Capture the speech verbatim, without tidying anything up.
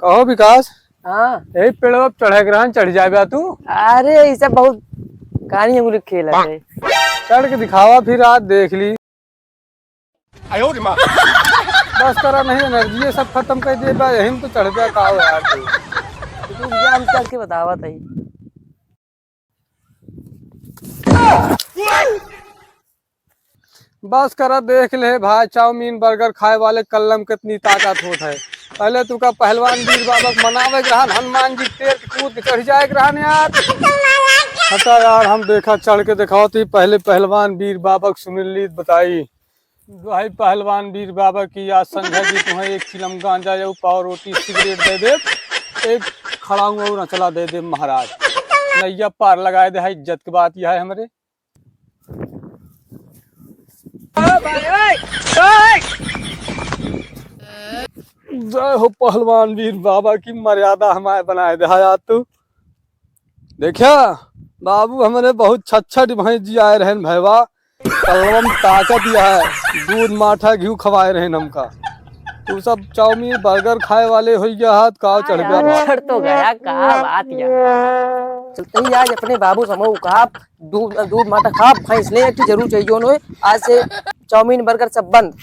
कहो विकास। हाँ। यही पेड़वा पे चढ़े के रहन, चढ़ जाबे तू। अरे, ई सब बहुत कानी अंगुली खेल है। चढ़ के दिखावा, फिर आज देख ली। बस करा, नहीं, एनर्जी ये सब खत्म कर दे बा, यही में तो चढ़ गया का हो यार तू। रुक जा, हम चढ़ के बतावत हई। बस करा, देख ले भाई, चाउमीन बर्गर खाए वाले कल्लम कितनी ताकत होत है। पहले तू का पहलवान वीर बाबा के मनावे के रहन, हनुमान जी के पेड़ के कूद के चढ़ जाए के रहन यार। हटा यार, हम देखा चढ़ के दिखाओ तो पहले पहलवान वीर बाबा के सुमिरन बताई। भाई पहलवान वीर बाबा की आज संझा जी तुम्हें एक चिलम गांजा या पाव रोटी सिगरेट दे दे, एक खड़ाऊ और अचला दे दे महाराज, नैया पार लगाए दे है, इज्जत की बात यह है हमरे। जय हो पहलवान वीर बाबा की, मर्यादा हमारे बनाए दे है आज तू। देखा बाबू, हमरे बहुत छच्छट भैंस जी आए रहन भैवा, कलम ताकत यह है, दूध माठा घी खवाए रहन हमका। तू सब चाउमीन बर्गर खाए वाले हो गया हाथ का चढ़ गया यार, बा। चढ़ तो गया, का बात यार। चलते ही आज अपने बाबू समूह का दूध, दूध माठा खा, भैंस ले एक ठे जरूर चाहिए उन्हें। आज से चाउमीन बर्गर सब बंद।